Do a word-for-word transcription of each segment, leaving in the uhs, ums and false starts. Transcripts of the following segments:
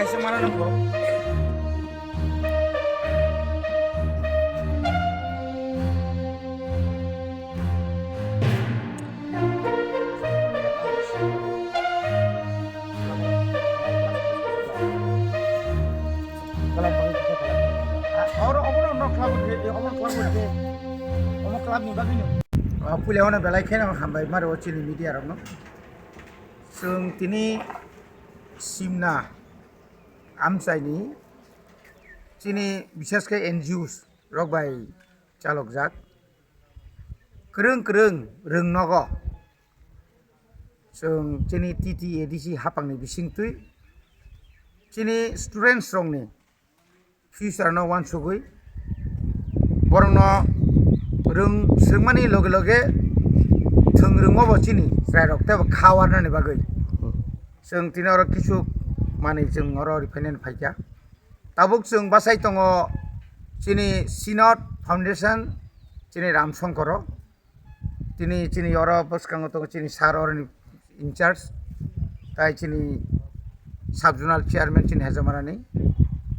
Kaisa mana nangkho. Oro obono nok club ni, obono club ni. Omo club ni bagwi no. Ah, puila ono belai kheno hambai maro chini media rokno. Chwng tini Simna amchaini chini bishesh khe N G Os rok bai chalokjak kwrwng kwrwng rwng nogo chwng chini T T A D C hapangni bisingtwi chini students rokni future no uansugwi borokno rwng swrwngmani loge loge thwng rwngma bo chini chwrairok tei bo kha warnani bagwi chwng tini oro kisu manwi chwng oro riphainani phaikha. Tabuk chwng bachai tongo chini Synod Foundation chini Ramsongkoro. Tini chini oro bwskango tongo chini sir oroni in charge, tai chini sub zonal chairman chini Hejamarani,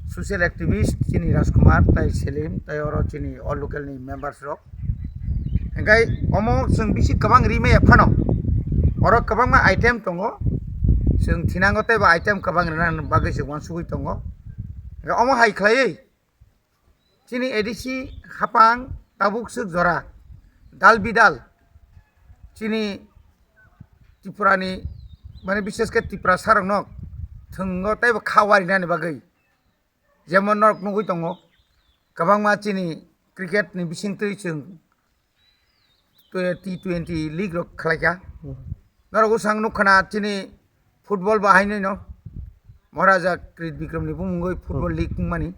social activist chini Rajkumar tai Selim tai oro chini o local ni members rok. Hingkai omo chwng bisi kwbang rimaya phano oro kwbangma item tongo, chwng thinango teibo item kwbang rina bagwi chwng uansugwi tongo. Hingkhe omo hai khlaiwi chini A D C hapang tabuk swk jora dal bidal chini Tripura ni mane bishesh khe Tiprasa rok no thwngo teibo kha warinani bagwi jemon norok nugwi tongo kwbangma chini cricket ni bisingtwi chwng T twenty league rok khlaikha. Norok bwsang nukkhana chini football bo haino no Maharaja Krit Bikram ni bumungwi football league wngmani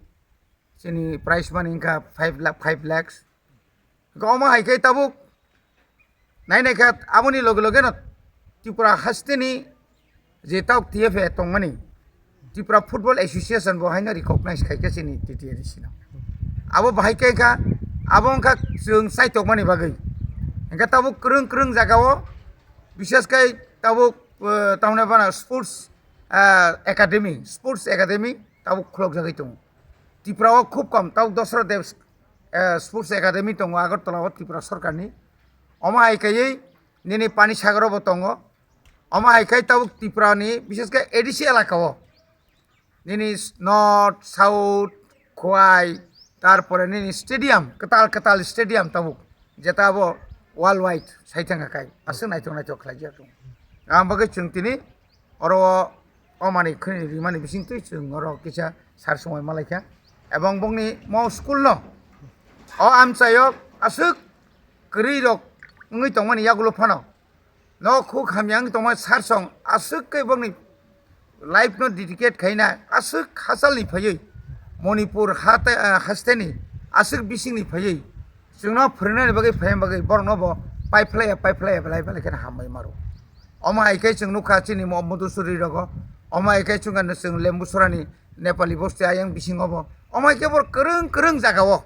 chini prize money wngkha five lakh, five lakhs. Omo hai khe tabuk nai nai kha aboni loge loge no Tripura hasteni je tabuk T F A tongmani Tripura Football Association bo haino recognize khaikha chini T T A D C no. Abo bahai khe kha abo wngkha chwng chaitokmani bagwi. Hingkhe tabuk kwrwng kwrwng jagao bishesh khe tabuk, eh, tamni bana sports, eh, academy, sports academy tabuk khulokjagwi tongo. Tripura o khub kom tabuk Dasarath Deb, eh, sports academy tongo Agartala o Tripura sorkarni. Omo hai kaiwi nini Panisagar o bo tongo. Omo hai khe tabuk Tripura ni bishesh khe A D C elaka o nini s-, North, South, Khowai, tarpore nini stadium, kwtal kwtal stadium tabuk, jeta abo world wide sai thangkha kai, aswk naithok naithok khlaijak tongo. Ang bagwi chwng tini oro o, o manwi khwlai rimani bisingtwi chwng oro kisa sar swmai malaikha. Ebong bongni mo school no o amchaio aswk kwrwi rok wngwi tongmani yagulo phano no khuk hamya wng tongma sarsong aswk khe bokni life no dedicate khaina aswk hachalni phaiwi Manipur hate-, ah, hasteni aswk bisingni phaiwi chwngno phwrwngnani bagwi phaiya bagwi borokno bo paiphlaiya paiphlaiya belai belai kheno hambai maro. Omo hai khe chwng nukha chini mo-, Madhusuri rogo, omo hai khe chwng ano chwng Lembusorani Nepali bosti ayang bisingo bo, omo hai khe borok kwrwng kwrwng jagao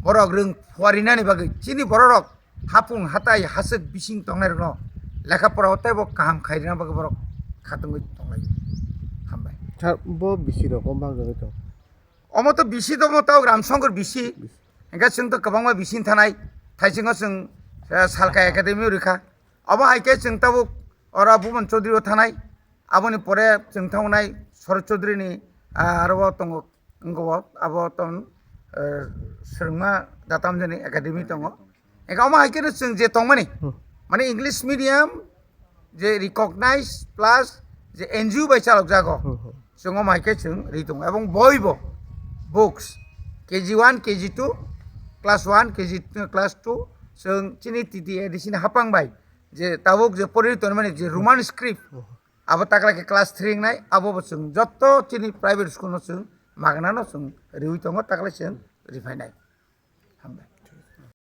borok rwng phuarinani bagwi chini bororok hapung hatai haswk bising tongnai rokno lekha pora o teibo kaham khairina bagwi borok khatungwi tonglai. Hambai. Sir, bo bisi rok o manjagwi tong? Omo to bisi tongmo tao Ramsongkor bisi. Bisi. Hingkhe chwng to kwbangma bising thanai. Thaisingo chwng, eh, Salka Academy o rikha. Obo hai khe chwng tabuk oro Bhuban Chaudhary o thanai. Aboni pore chwng thangnai Sharad Chaudhary ni, ah, aro o tongo. Wngkha bo abo ton, eh, swrwngma datamjani academy tongo. Engkha omo hai kheno chwng je tongmani, hmm, mane English medium je recognize plus je N G O bai chalokjago. Hmm, hmm. Chwng omo hai khe chwng ri tongo. Ebong boi bo books K G one, K G two, class one, K G two, class two, chwng chini T T A D C ni hapang bai je tabuk je pori tonmani je Roman script, hmm, abo takla khe class three wngnai, abo bo chwng jotto chini private school no chwng magna no chwng riwi tongo, takla chwng riphainai. Hambai.